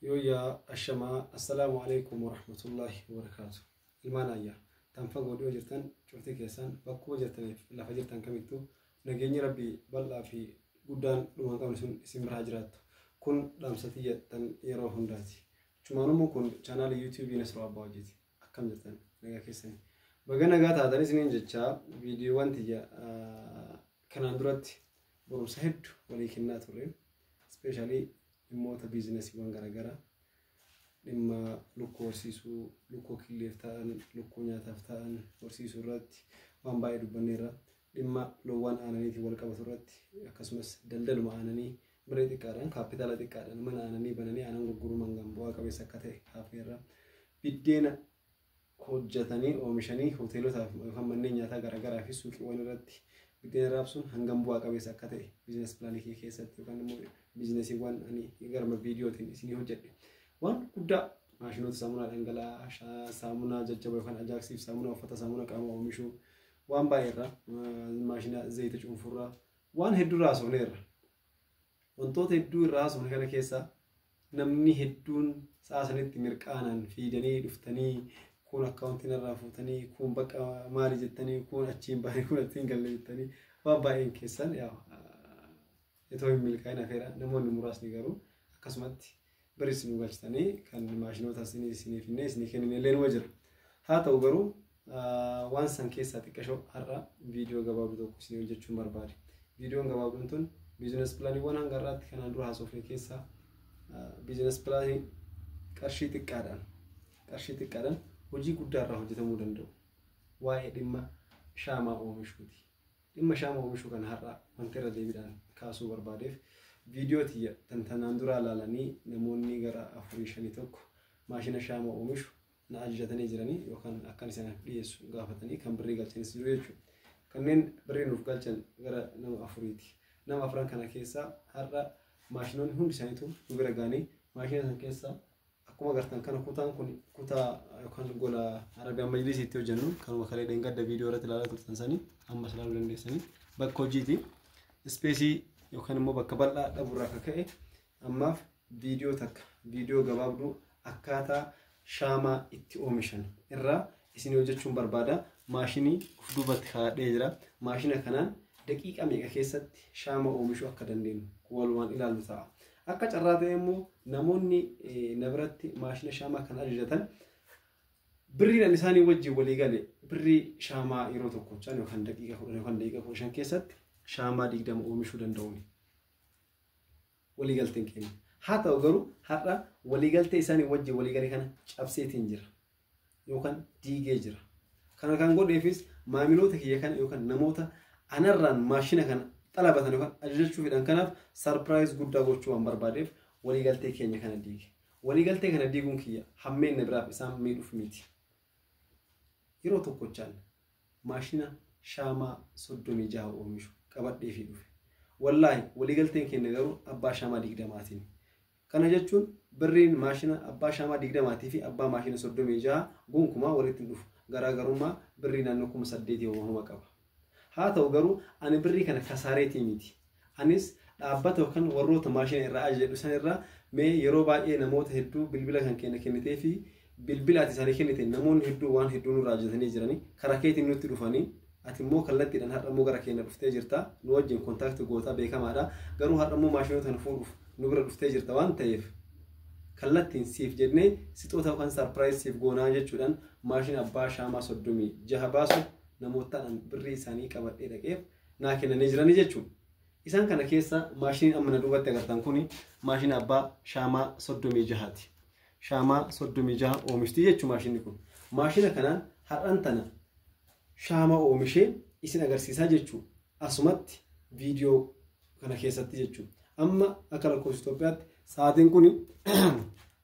Yooyyaa ashamaa, assalaamu alaikum warahmatullaahi wabarakaatu. Ilmaan ayyaa tan fagoo dhiyoo jirtan cufti keessan, bakkuma jirtaniif lafa jirtan kamittuu nageenyi Rabbii bal'aa fi guddaan dhuma hin qabne sun isin biraa jiraattu. Kun dhaamsa tiyya tan yeroo hundaati. Chumaanummoo kun chaanaalii yuutuubii Nasroo Abbaa Hojiiti. Akkam jirtan, nagaa keessanii? Baga nagaa taatan isiniin jechaa, viidiyoowwan tiyya kanaan duratti barumsa hedduu walii kennaa turre. Especially dhimmoota biizinasiiwwan garaagaraa, dhimma lukkuu horsiisuu, lukkuu killeef ta'an, lukkuu nyaataaf ta'an horsiisuu irratti waan baay'ee dubbanneerra. Dhimma loowwan aananiitiin wal qabatu irratti, akkasumas daldaluma aananii birrii xiqqaadhaan, kaapitaala xiqqaadhaan mana aananii bananii aanan gurguruu hangam bu'aa qabeessa akka ta'e kaafneerra. Biddeena hojjetanii oomishanii hoteelotaaf yookaan manneen nyaataa garaagaraa fi suuqiiwwan irratti biddeena raabsuun hangam bu'aa qabeessa akka ta'e business planii keessatti yookaan immoo biizinasiiwwan ani garma viidiyootiin isinii hojjedhe. Waan guddaa maashinoota saamunaa dhangala'aa, saamunaa jajjaboo yookaan Ajaaksiif, saamunaa uffata, saamunaa qaama oomishuu, waan baay'eerra, maashina zayita cuunfurraa, waan hedduu irraa haasofneerra. Wantoota hedduu irraa haasofne kana keessaa namni hedduun sa'a sanitti mirqaanaan fiidanii dhuftanii, kun akkaawuntii narraa fuutanii, kun bakka maali jettanii, kun achiin bahanii, kun achiin galle jettanii, waan baay'een keessan itoo hin milkaa'in hafeera. Namoonni muraasni garuu akkasumatti biris nu galchitanii kan maashinoota isinii finnee isinii kennine illee numa jira. Haa ta'u garuu waan san keessaa xiqqashoo har'a viidiyoo gabaabduu tokko isinii hojjechuun barbaade. Viidiyoon gabaabduun tun business planiiwwan hanga har'aatti kanaan dura haasofne keessaa business planii qarshii xiqqaadhaan hojii guddaa irraa hojjetamuu danda'u. Waa'ee dhimma shaamaa oomishuuti. Dhimma shaamaa oomishuu kana har'a wanti irra deebiidhaan kaasuu barbaadeef, viidiyoo tiyya tantanaan duraa ilaalanii namoonni gara afurii shanii tokko maashina shaamaa oomishu na ajajatanii jiranii yookaan akkan isanaaf dhiyeessu gaafatanii kan birrii galchanis jiru jechuudha. Kanneen birrii nuuf galchan gara nama afuriiti. Nama afran kana keessaa har'a maashinoonni hundi isaaniitu nu bira ga'anii, maashina san keessaa akkuma agartan kana kutaan kun kutaa yookaan gola Arabiyaan Majlisiitti hojjennu, kanuma kalee dheengadda viidiyoo irratti ilaalaa turtan sanii ammas ilaaluu dandeessanii, bakka hojiiti. Space yookaan immoo bakka bal'aa dhabuurraa akka ka'e ammaaf viidiyoo takka, viidiyoo gabaabduu akkaataa shaamaa itti oomishan irraa isin hojjechuun barbaada. Maashinii of duubatti kaa'adhee jira. Maashina kanaan daqiiqa meeqa keessatti shaama oomishuu akka dandeenyu walumaan ilaallu ta'a. Akka carraa ta'e immoo namoonni na biratti maashina shaamaa kan ajajatan, birriin ani isaanii wajjin walii gale birrii shaamaa yeroo tokkochaan yookaan daqiiqa 10 yookaan daqiiqa 15 keessatti shaamaa 20 oomishuu danda'uuni. Waliigalteen keenya. Haa ta'u garuu har'a waliigaltee isaanii wajjin waliigale kana cabseetiin jira. Yookaan diigee jira. Kana kan godheefis maamiloota kiyya kana yookaan namoota anarraan maashina kana xalabatan yookaan ajajachuu fedhan kanaaf surprise guddaa gochuu waan barbaadeef waliigaltee keenya kana diige. Waliigaltee kana diiguun kiyya hammeenna biraaf isaan miidhuuf miti. Yeroo tokkochaan maashina shaamaa 36 oomishu qabadhee fi dhufe. Wallaahi, waliigalteen keenya garuu abbaa shaamaa 20tiin. Kana jechuun birriin maashina abbaa shaamaa 20 fi abbaa maashina 36 gonkumaa walitti hin dhufu. Garaagarummaa birrii naannoo 8,000 homaa qaba. Haa ta'u garuu ani birrii kana kasaareetii miti. Anis dhaabbata yookaan warroota maashina irraa ajajadhu san irraa, mee yeroo baay'ee namoota hedduu bilbila kan keenya kennitee fi bilbila ati isaanii kennite namoonni hedduu waan hedduu nurraa ajajatanii jiranii karaa keetiin nutti dhufanii, ati immoo kallattiidhaan har'a immoo gara keenya dhuftee jirta, nu wajjin contact gootaa beekamaadha, garuu har'a immoo maashinoota kana fuudhuuf nu bira dhuftee jirta waan ta'eef kallattiin siif jennee sixoota yookaan surprise siif goonaa jechuudhaan maashina abbaa shaamaa 36 baasu namootaan birrii isaanii qabadhee dhaqeef naa kennanii jiranii jechuudha. Isaan kana keessa maashiniin amma na duubatti agartan kuni maashina abbaa shaamaa 36ti. Shaamaa 36 oomishti jechuudha maashinni kun. Maashina kanaan har'an tana shaamaa oomishee isin agarsiisaa jechuudha. Asumatti viidiyoo kana keessatti jechuudha. Amma akka lakkoofsa Itoophiyaatti sa'aatiin kun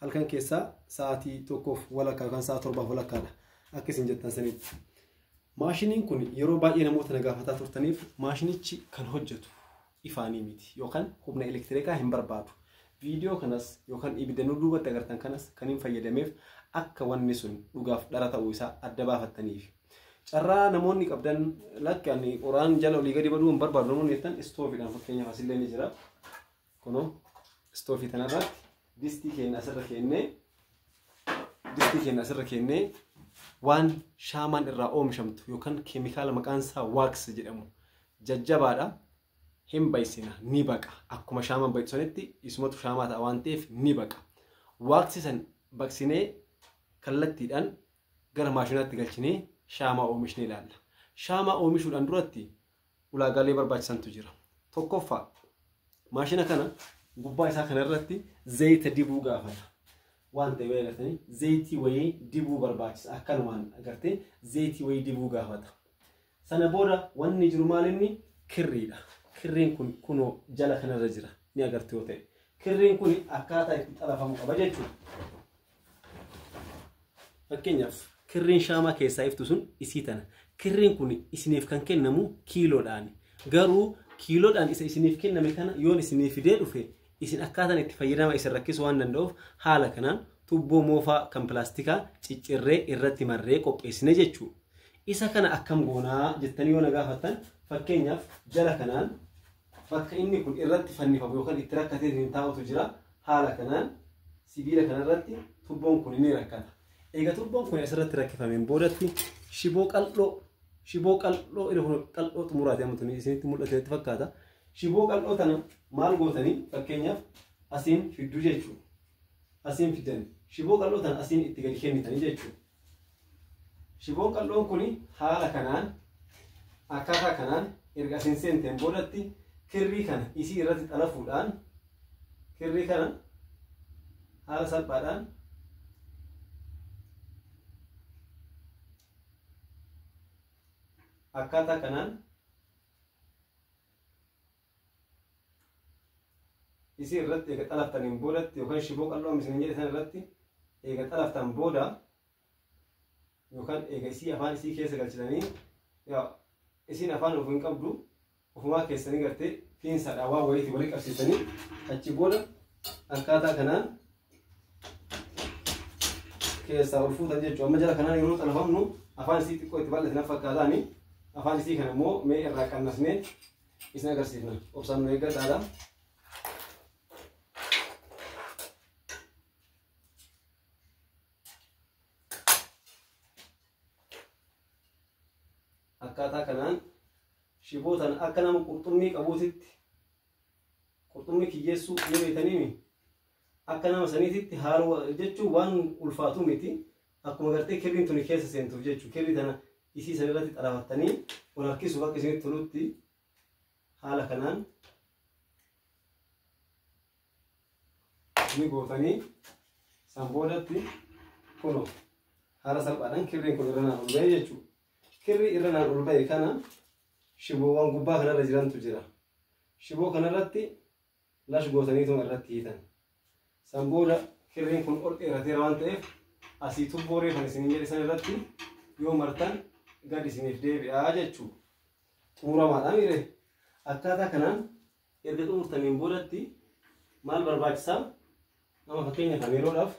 halkan keessaa sa'aatii 1:30 yookaan sa'a 7:30dha. Akka isin jettan sanitti. Maashiniin kun yeroo baay'ee namoota na gaafataa turtaniif, maashinichi kan hojjetu ifaanii miti yookaan humna elektirikaa hin barbaadu. Viidiyoo kanas yookaan ibidda nu duubatti agartan kanas kan hin fayyadameef akka wanni sun dhugaaf dhara ta'uu isaa adda baafattaniif. Carraa namoonni qabdan, lakki ani qoraan jala olii gadi baduu hin barbaadu namoonni jettan, istoofiidhaan fakkeenyaaf asillee ni jira. Kunoo istoofii tanarratti Distii keenya asirra keennee distii keenya asirra keennee waan shaamaan irraa oomishamtu yookaan keemikaala maqaan isaa wax jedhamu jajjabaadha. Hin baysina, ni baqa. Akkuma shaamaan baytu sanitti isumatu shaamaa ta'a waan ta'eef ni baqa. Waaksi san baqsinee kallattiidhaan gara maashinaatti galchinee shaamaa oomishnee ilaalla. Shaamaa oomishuudhaan duratti ulaagaalee barbaachisantu jira. Tokkoffaa, maashina kana gubbaa isaa kanarratti zayita dibuu gaafata. Waan ta'e wayii agartanii zayitii wayii dibuu barbaachisa. Akkanumaan agartee zayitii wayii dibuu gaafata. Sana booda wanni jiru maal inni kirriidha. Kirriin kun kunoo jala kanarra jira. Ni agartu yoo ta'e. Kirriin kun akkaataa itti xalafamu qaba jechuudha. Fakkeenyaaf kirriin shaamaa keessaa iftu sun isii tana. Kirriin kun isiniif kan kennamu kiiloodhaani. Garuu kiiloodhaan isa isiniif kenname kana yoon isiniif fidee dhufe isin akkaataan itti fayyadama isin rakkisuu waan danda'uuf haala kanaan tubboo moofaa kan pilaastikaa ciccirree irratti marree qopheessine jechuudha. Isa kana akkam goonaa jettanii yoo na gaafattan, fakkeenyaaf jala kanaan bakka inni kun irratti fannifamu yookaan itti rakkatee hin taa'utu jira. Haala kanaan sibiila kanarratti tubboon kun ni rakkata. Egaa tubboon kun asirratti rakkifameen boodatti shiboo qal'oo, shiboo qal'oo inni kun qal'oo xumuraati amma tuni isinitti mul'ate natti fakkaata. Shiboo qal'oo tana maal gootanii fakkeenyaaf asiin fidduu jechuudha. Asiin fiddani. Shiboo qal'oo tana asiin itti gadi kennitanii jechuudha. Shiboon qal'oon kun haala kanaan akkaataa kanaan erga asiin seenteen boodatti kirrii kana isii irratti xalafuudhaan kirrii kana haala salphaadhaan akkaataa kanaan isii irratti eega xalaftaniin boodatti yookaan shiboo qal'oo isin jedhe sana irratti eega xalaftan booda yookaan eega isii afaan isii keessa galchitanii, isiin afaan of hin qabdu, ofumaa keessanii gartee fiinsaadhaan waan wayiitii walii qabsiisanii achi booda akkaataa kanaan keessaa ol fuutan jechuudha. Amma jala kanaan yeroo xalafamnu afaan isii xiqqoo itti bal'ate na fakkaataani. Afaan isii kana immoo mee irraa qannasnee isin agarsiifna. Obsaan nu eeggadhaadha. Akkaataa kanaan shiboo tana akka nama qurxummii qabuutitti, qurxummii kiyyeessuu ni beektaniimi, akka nama saniititti haala jechuun waan ulfaatu miti. Akkuma gartee kirriin tuni keessa seentuuf jechuudha. Kirrii tana isii san irratti xalafattanii ol harkisuuf akka isinitti tolutti haala kanaan ni gootanii san boodatti kunoo haala salphaadhaan kirriin kun irra naan ol ba'e jechuudha. Kirrii irra naan ol ba'e kana shiboowwan gubbaa kanarra jirantu jira. Shiboo kanarratti lash gootaniituma irratti hiitan. San booda kirriin kun ol dheerateera waan ta'eef asii tubboo reefan isin jedhe san irratti yoo martan gad isiniif deebi'aa jechuudha. Xumuramaadha miire. Akkaataa kanaan erga xumurtaniin boodatti maal barbaachisaa? Nama fakkeenyaaf yeroodhaaf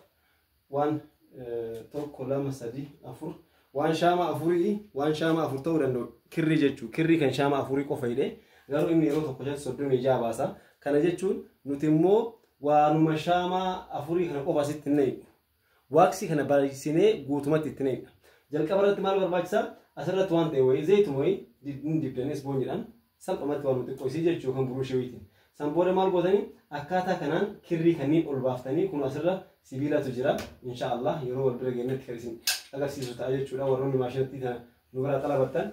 waan 1 2 3 4 waan shaamaa afurii, waan shaamaa afur ta'uu danda'u kirrii jechuudha. Kirrii kan shaamaa afurii qofa hidhee garuu inni yeroo tokko 36 baasa. Kana jechuun nuti immoo waanuma shaamaa afurii kana qofa asitti hin naqnu. Waaksii kana baay'isinee guutumatti itti naqna. Jalqaba irratti maal barbaachisaa? Asirratti waan ta'e wayii zayituma wayii ni dibdanii ispoonjiidhaan salphumatti waan xiqqoo isii jechuu kan buruushii wayiitiin. San booda maal gootanii akkaataa kanaan kirrii kanneen ol baaftanii kun asirra sibiilatu jira. Insha Allah yeroo wal bira geenyetti kan isin agarsiisu ta'a jechuudha. Warroonni maashinatti kana nu biraa xalabattan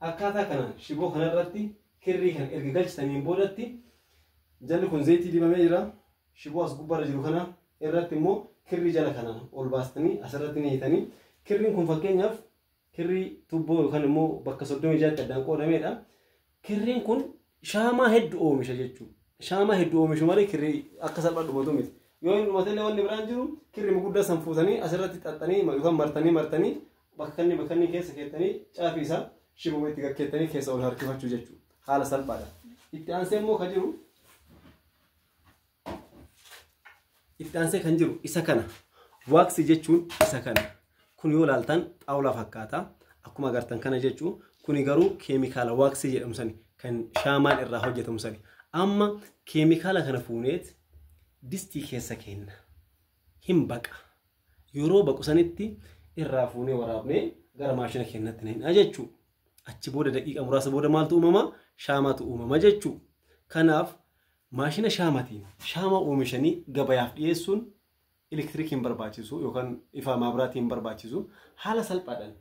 akkaataa kanaan shiboo kanarratti kirrii kan erga galchitaniin boodatti jalli kun zayitii dibamee jira. Shiboo as gubbaarra jiru kana irratti immoo kirrii jala kanaan ol baastanii asirratti ni hiitanii. Kirriin kun fakkeenyaaf kirrii tubboo yookaan immoo bakka 36tti addaan qoodamedha. Kirriin kun shaamaa hedduu oomisha jechuudha. Shaamaa hedduu oomishu malee kirrii akka salphaa dhumatu miti. Yoo inni dhumatillee wanni biraan jiru kirrii guddaa san fuutanii asirratti xaxxanii yookaan martanii martanii bakka inni keessa keettanii caafii isaa shiboo itti gakkeettanii keessa ol harkifachuu jechuudha. Haala salphaadha. Itti aansee immoo kan jiru itti aansee kan jiru isa kana. Waaksii jechuun isa kana. Kun yoo ilaaltan xaawulaa fakkaata. Akkuma agartan kana jechuun kuni garuu keemikaala waaksii jedhamu sani kan shaamaan irraa hojjetamu sani. Amma keemikaala kana fuuneet distii keessa kenna. hin baqa. Yeroo baqu sanitti irraa fuunee waraabnee gara maashina keenyatti naqna jechuudha. Achi booda daqiiqa muraasa booda maaltu uumama? Shaamaatu uumama jechuudha. Kanaaf maashina shaamaatiin shaamaa oomishanii gabayaaf dhiyeessuun elektiriikii hin barbaachisu yookaan ifa maabiraatii hin barbaachisu. Haala salphaadhaan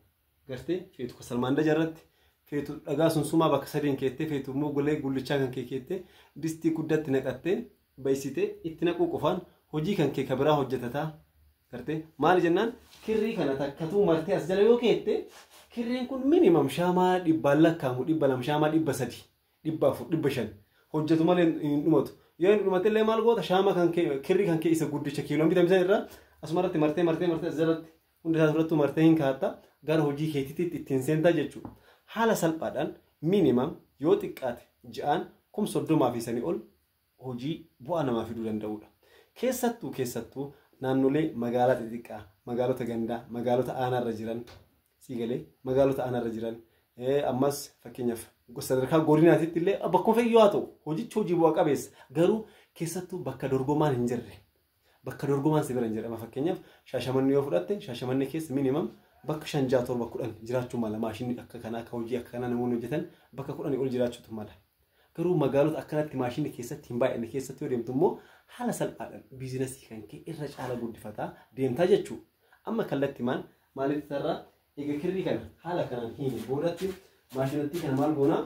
gartee feetu kasalmaandaja irratti feetu dhagaa sunsumaa bakka sadiin keettee feetu immoo golee gullichaa kan kee keettee distii guddaatti naqattee baysitee itti naquu qofaan hojii kan kee kabiraa hojjetataa gartee maali jennaan kirrii kana takkatuu martee as jala yoo keette kirriin kun minimum shaamaa 100 lakkaa'amu 200 shaamaa 300 400 500 hojjetu malee hin dhumatu. Yoo hin dhumate illee maal goota shaamaa kan kee kirrii kan kee isa guddicha kiiloon bitame san irraa asumarratti martee martee martee as jalatti hunda isaa irrattuu martee hin kaatta gara hojii keetiitti ittiin seentaa jechuudha. Haala salphaadhaan minimum yoo xiqqaate ji'aan 30,000 fi sanii ol hojii bu'aa namaa fiduu danda'udha. Keessattuu naannolee magaalaa xixiqqaa, magaalota gandaa, magaalota aanaarra jiran siigalee magaalota aanaarra jiran ammas fakkeenyaaf sadarkaa godinaatitti illee bakkuma fe'ii haa ta'u hojichi hojii bu'aa qabeessa garuu keessattuu bakka dorgomaan hin jirre bakka dorgomaan si bira hin jirre fakkeenyaaf Shaashamannee yoo fudhatte Shaashamannee keessa minimum bakka 5 6 7 10 jiraachuu mala maashinni akka kanaa akka hojii akka kanaa namoonni hojjetan bakka 10 ol jiraachuutu mala. Garuu magaalota akkanatti maashinni keessatti hin baay'anne keessatti yoo deemtu immoo haala salphaadhaan biizinasii kan kee irra caala guddifataa deemtaa jechuudha. Amma kallattimaan maalitti tarraa egaa kirrii kana haala kanaan hiine boodatti maashinattii kana maal goonaa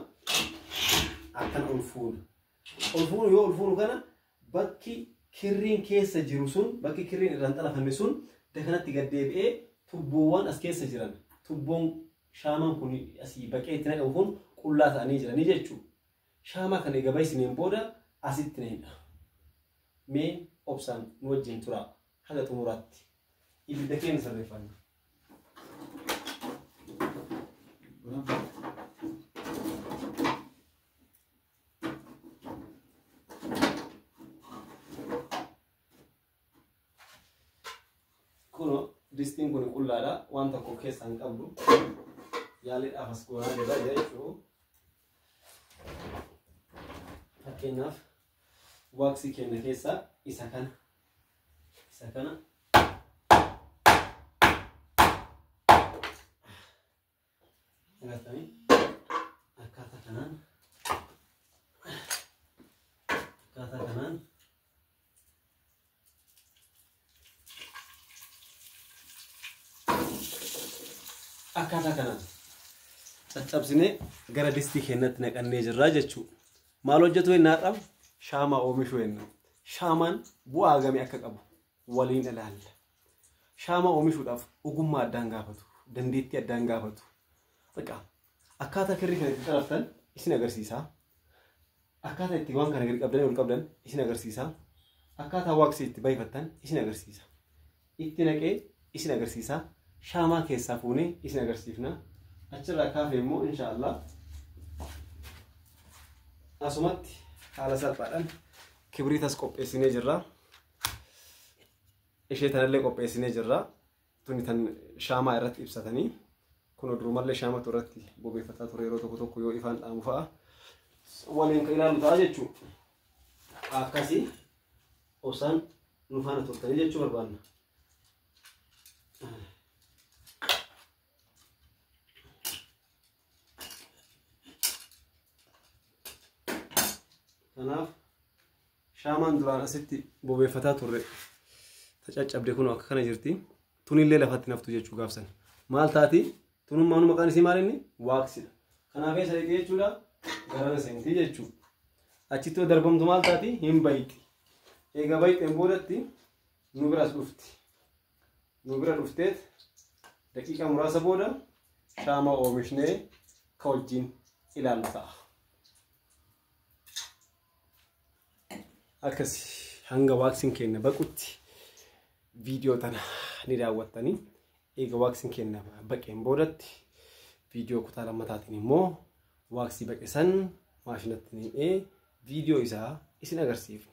akkana ol fuuna. Ol fuunu yoo ol fuunu kana bakki kirriin keessa jiru sun bakki kirriin irraan xalafame sun dakanatti gad deebi'ee tubboowwan as keessa jiran tubboon shaamaan kun asii baqee itti naqamu kun qullaa ta'anii jiranii jechuudha. Shaamaa kana egaa baay'isneen booda asitti naqna. Mee obsaan nu wajjin turaa haga xumuraatti. Ibidda keenya sirreeffanna. Kunoo distiin kun qullaadha waan tokko keessaa hin qabdu. Yaaliidhaaf as goonaa jirra jechuudha. Fakkeenyaaf waaksii keenya keessaa isa kana agartanii akkaataa kanaan akkaataa kanaan caccabsinee gara distii keenyatti naqannee jirra jechuudha. Maal hojjetu jennaadha? Shaamaa oomishuu jenna. Shaamaan bu'aa hagamii akka qabu waliin ilaalla. Shaamaa oomishuudhaaf ogummaa addaan gaafatu, dandeettii addaan gaafatu. Bakka akkaataa kirrii kana itti xaraftan isin agarsiisa. Akkaataa itti waan kana gadi qabdanii ol qabdan isin agarsiisa. Akkaataa waaksii itti baay'ifattan isin agarsiisa. Itti naqee isin agarsiisa. Shaamaa keessaa fuunee isin agarsiifna. Achirraa kaafee immoo inshaallah asumatti haala salphaadhaan kibriitas qopheessinee jirra. Ishee tanallee qopheessinee jirra. Tuni tan shaamaa irratti ibsatanii kun durumallee shaamatu irratti bobeeffataa ture yeroo tokko tokko yoo ifaan dhaamu fa'a waliin kan ilaalu ta'a jechuudha. Akkasii obsaan nu faana turtanii jechuu barbaanna. Kanaaf shaamaan duraan asitti bobeeffataa turre tacaccabde kun akka kana jirti. Tunillee lafatti naftu jechuu gaafsan. Maal taati? Tunummaan maqaan isii maal inni? Waaqsidha. Kanaaf eessa dhaqee jechuudha? Garana seentii jechuudha. Achitti yoo darbamtu maal taati? Hin bayiqi. Egaa bayiqeen boodatti nu biras dhufti. Nu bira dhufteet daqiiqa muraasa booda shaamaa oomishnee ka wajjin ilaallu ta'a. Akkasi hanga waaksiin keenya baqutti viidiyoo tana ni daawwattanii eega waaksiin keenya baqeen boodatti viidiyoo kutaa lammataatiin immoo waaksii baqe san maashinatti naqnee viidiyoo isaa isin agarsiifna.